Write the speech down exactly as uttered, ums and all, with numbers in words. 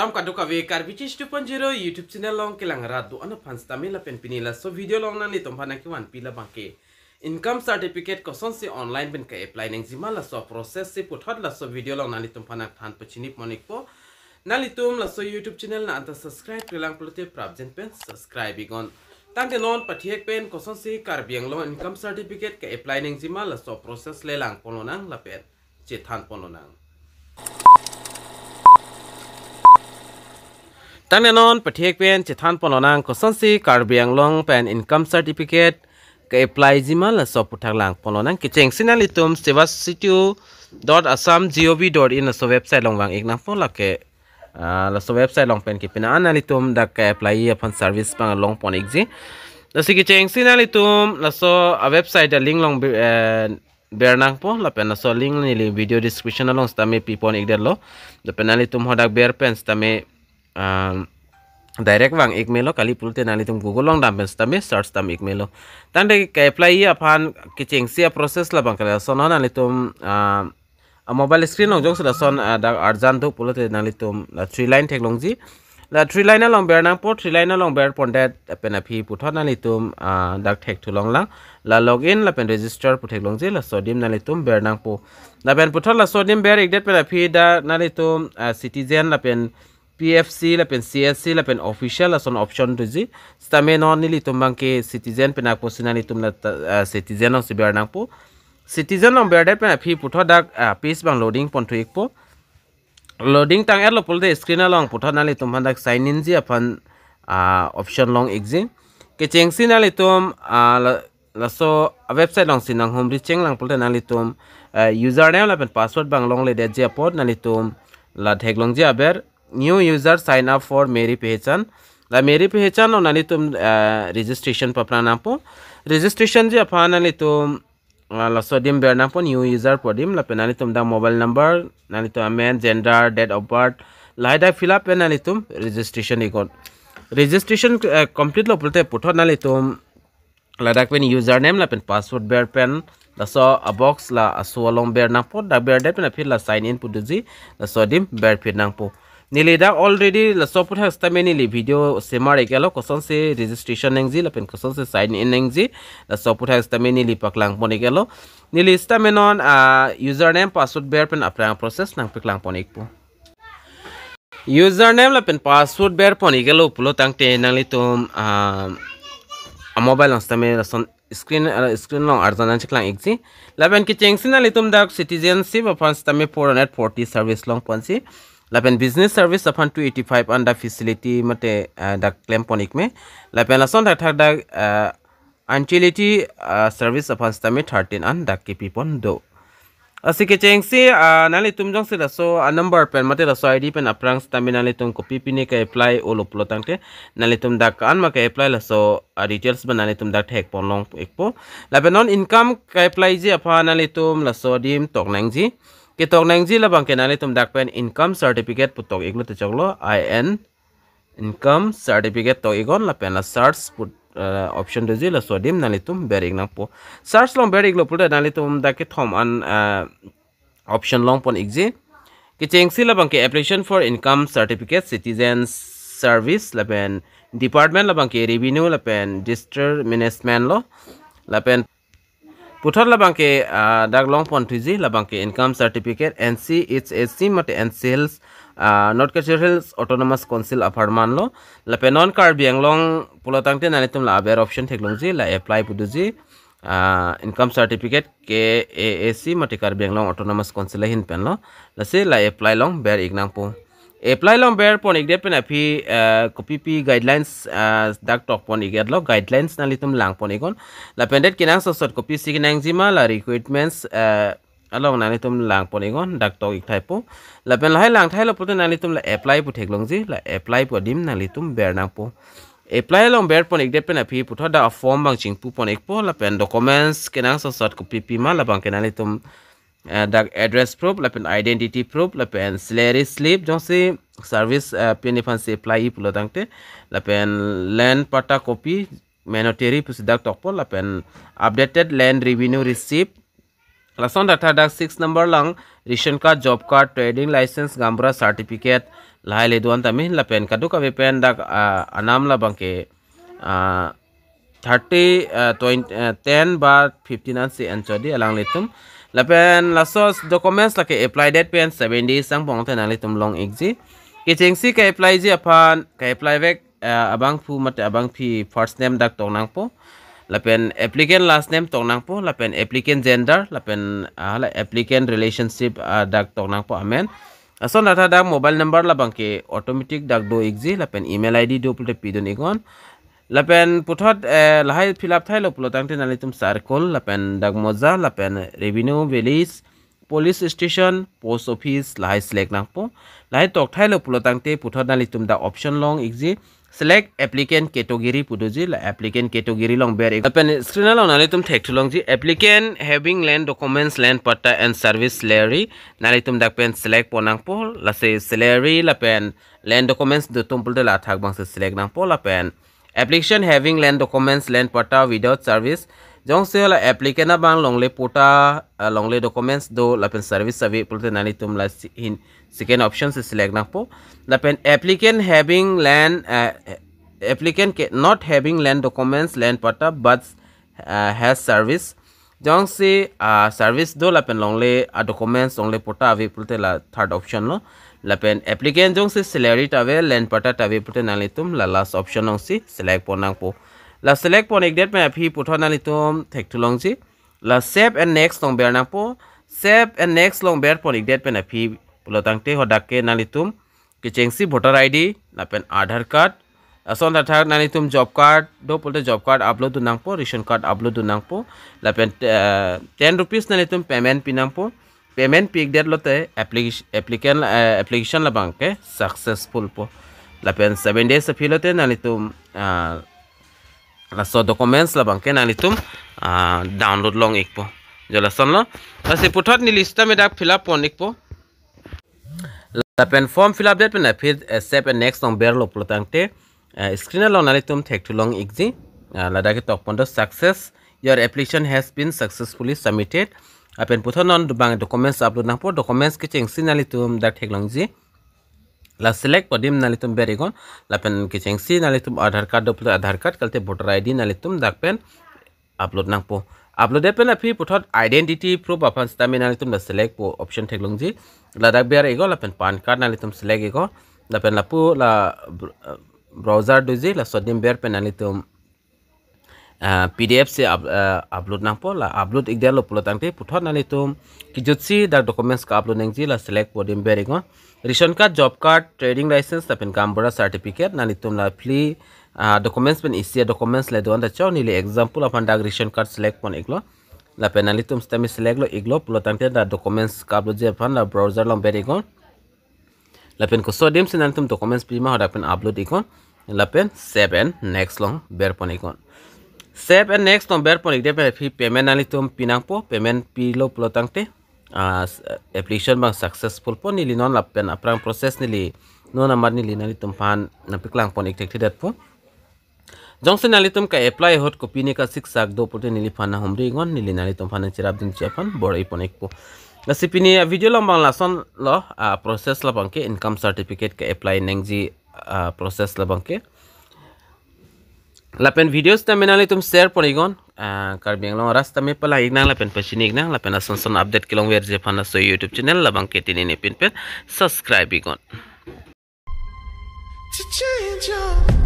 Am kadokave Karbi Chis two point zero YouTube channel along kelang rat do-an aphan sitame lapen pini laso video along nanglitum aphan nangkevanpi labangke income certificate kosonsi online pen ke-apply nangjima laso process si puthot laso video along nanglitum aphan nangthan pachini pon ikpo. Nanglitum laso YouTube channel na anta subscribe-kle lang pulote prapjin pen subscribe iknon. Tangte non pathek pen kosonsi Karbi Anglong income certificate ke-apply nangjima laso process le lang ponlonang lapen chethan ponlonang. Tangte non pathek pen chethan ponlonang kosonsi Karbi Anglong pen income certificate ke-apply jima laso aputhak lang ponlonang. Kechengsi nanglitum sewa setu dot assam dot gov dot in laso website along vang ik nangpo, lake ah, laso website along pen kepina an nanglitum dak ke-apply aphan service abang long pon ikji. Lasi kechengsi nanglitum laso a-website a-link along be- eh, ber nangpo lapen laso link neli video description along sitame pi pon ikdetlo. Lapen nanglitum hadak ber pen sitame um, direct vang ik melo, kali pulote nanglitum Google along dam pen sitame search dam ik melo. Tangte ke-apply aphan kechengsi a-process labangke lason ho. Nanglitum ah, a-mobile screen along jongsi lason ah, dak arjan do pulote nanglitum la three line theklongji. La three line along ber nangpo, three line along ber pondet pen aphi puthot nanglitum ah, dak thekthulong lang. La login lapen register pu theklongji, laso adim nanglitum ber nangpo. Lapen puthot laso adim ber ikdet pen aphi dak nanglitum ah, citizen lapen P F C lapen C S C lapen official lason option doji. Sitame non nelitum abangke citizen pen apotsi nanglitum la ta- ah, citizen alongsi ber nangpo. Citizen along berdet pen aphi puthot dak ah, page abang loading ponthu ikpo. Loading tang-etlo pulote screen along puthot nanglitum aphan dak sign in ji aphan ah, option long ikji. Kechengsi nanglitum ah, la- laso a-website alongsi nanghumri cheng lang pulote nanglitum ah, username lapen password abang longledetji apot nanglitum la theklongji aber new user sign up for Meri Pehchan. La Meri Pehchan along nanglitum ah, registration paphrang nangpo. Registration ji aphan nanglitum ah, laso adim ber nangpo, new user pu adim, lapen nanglitum dak mobile number, nanglitum amen, gender, date of birth, lahai dak fill up pen nanglitum registration iknon. Registration eh, complete lo pulote puthot nanglitum ladak pen username lapen password ber pen laso a-box la aso along ber nangpo, dak berdet pen aphi la sign in pu doji, laso adim berphit nangpo. Neli dak already laso aputhak sitame neli video semar iklo, kosonsi registration nangji lapen kosonsi sign in nangji, laso aputhak sitame neli paklang pon iklo. Neli sitame non ah, username password ber pen aphrang process nangpaklang pon ikpo. Username lapen password ber pon iklo pulo tangte nanglitum ah, a-mobile along sitame lason screen ah, screen along arjan nangcheklang ikji. Lapen kechengsi nanglitum dak citizenship aphan sitame four hundred forty service long ponsi. Lapen business service aphan two eighty-five an dak facility mate ah, dak klem pon ikme. Lapen lason thakthak dak ah, utility ah, service aphan sitame thirteen an dak kepi pon do. Lasi kechengsi ah, nanglitum jongsi laso a-number pen mate laso I D pen aphrang sitame nanglitum kopi pine ke-apply olo pulo tangte nanglitum dak an ma ke-apply laso a-details abang nanglitum dak thek ponlong ikpo. Lapen non income ke-apply ji aphan nanglitum laso adim tok nangji. Ketok nangji labangke nanglitum dak pen income certificate pu tok iklo te choklo, I N income certificate tok iknon lapen la search pu ah, option doji, laso adim nanglitum ber ik nangpo. Search along ber iklo pulote nanglitum dak kethom an ah, option long pon ikji. Kechengsi labangke application for income certificate, citizen service lapen department labangke revenue lapen district management lo. Lapen puthot labangke ah, dak long ponthuji, labangke income certificate N C H A C mate N C Hills ah, North Cachar Hills Autonomous Council apharman lo. Lapen non Karbi Anglong pulo tangte nanglitum la aber option theklongji, la apply pu doji. Ah, income certificate K A A C mate Karbi Anglong Autonomous Council ahin pen lo. Lasi la apply along ber ik nangpo. Apply along ber pon ikdet pen aphi ah, kopi pi guidelines ah, dak tok pon ikdetlo, guidelines nanglitum lang pon iknon. Lapen det kenangsot sot kopisi kenangjima la requirements ah, along nanglitum lang pon iknon, dak tok ik thaipo. Lapen lahai lang thailo pulote nanglitum la apply pu theklongji, la apply pu adim nanglitum ber nangpo. Apply along ber pon ikdet pen aphi puthot dak form abang chingpu pon ikpo, lapen documents kenangsot sot kopi pi ma labangke nanglitum ah, dak address proof lapen identity proof lapen salary slip jongsi service ah, pini aphansi apply pulo tangte, lapen land patta copy, mandatory pusi dak tokpo, lapen updated land revenue receipt. Lason thakthak dak six number along ration card, job card, trading license, gaonbura certificate, lahai le do-an tame, lapen kadokave pen dak, ah, anam labang ke, ah, thirty, ah, twenty, ah, ten ba fifteen ansi enchot dei alanglitum. Lapen laso documents lake apply date pen seven days angbong te nanglitum long ikji. Kechengsi ke-apply ji aphan, ke-apply vek, ah, abangphu mate abangphi first name dak tok nangpo. Lapen applicant last name tok nangpo, lapen applicant gender, lapen, ah, la applicant relationship, ah, dak tok nangpo amen. Lason atha dak mobile number labang ke automatic dak do ikji, lapen email I D do pulote pidun iknon. Lapen puthot, eh, lahai fill up thailo pulotangte nanglitum circle, lapen dak moja, lapen revenue, village, police station, post office, lahai select nangpo. Lahai tok thailo pulotangte puthot nanglitum dak option long ikji, select applicant category pu doji, la applicant category long ber ik. Lapen screen along nanglitum thekthu longji, applicant having land documents, land patta and service salary, nanglitum dak pen select pon nangpo, lasi salary lapen land documents do atum pulote la athak abangsi select nangpo, lapen application having land documents, land patta without service. Jongsi la applicant abang longle patta, ah, longle documents do lapen service ave pulote nanglitum la si-, hin second option si select nangpo. Lapen applicant having land, ah, applicant ke not having land documents, land patta but, ah, has service. Jongsi, ah, service do lapen longle, ah, documents longle patta ave pulote la third option lo. Lapen applicant jongsi salary ta ave, land patta ta ave pulote nanglitum la last option longsi select pon nangpo. La select pon ikdet pen aphi puthot nanglitum thekthu longji, la save and next long ber nangpo. Save and next long ber pon ikdet pen aphi pulotangte hadak ke nanglitum kechengsi voter I D, lapen Aadhaar card, lason atha nanglitum job card do pulote job card upload dun nangpo, ration card upload dun nangpo, lapen, eh, ten rupees nanglitum payment pi nangpo. Payment pi ikdet lote application, applicant, eh, application labang ke successful po. Lapen seven days aphi lote nanglitum, ah, laso documents labang ke nanglitum, ah, download long ikpo. Jo lasonlo. Lasi puthot neli sitame dak fill up pon ikpo. Lapen form fill up det pen aphi, eh, save and next long berlo pulotangte, eh, screen along nanglitum thekthu long ikji. Ah, ladak ketok pon do success. Your application has been successfully submitted. Lapen puthot non dobang documents upload nangpo, documents kechengsi nanglitum dak theklongji. La select po adim nanglitum ber iknon, lapen kechengsi nanglitum Aadhaar card do pulote Aadhaar card, kalite voter I D nanglitum dak pen upload nangpo. Upload det pen aphi puthot identity proof aphan sitame nanglitum la select po option theklongji. Ladak ber iknon, lapen PAN card nanglitum select iknon. Lapen lapu la br-, browser doji, laso adim ber pen nanglitum, ah, P D F si up-, ah, upload nangpo. La upload ikdetlo pulotangte puthot nanglitum kejutsi dak documents ka-upload nangji, la select po adim ber iknon. Ration card, job card, trading license, lapen gaonbura certificate, nanglitum la phli, ah, documents pen isi a-documents le do-an ta chok, neli example aphan dak ration card select pon iklo. Lapen nanglitum sitame select lo iklo pulotangte dak documents ka-upload ji aphan la browser long ber iknon. Lapen koso adim si nanglitum documents pima hadak pen upload iknon. Lapen save and next long ber pon iknon. Save and next long ber pon ikdet pen aphi payment nanglitum pi nangpo, payment pilo pulotangte, ah, s-, application abang successful po. Neli non lapen aphrang process neli non amat neli nanglitum aphan nangpaklang pon ik thekthedetpo. Jongsi nanglitum ka-apply ahut kopine kasiksak do pulote neliphan nanghumri iknon, neli nanglitum aphan nangcherap dunji aphan bor-i pon ikpo. Lasi pini a-video along abang lasonlo, ah, process labang ke income certificate ka-apply nangji, ah, process labang ke. Lapen video sitame nanglitum share pon iknon, ah, Karbi Anglong arat sitame palang iknang lapen pachini iknang, lapen ason son update kelongverji aphan laso YouTube channel labang ke pini ne pin pen subscribe iknon. To change your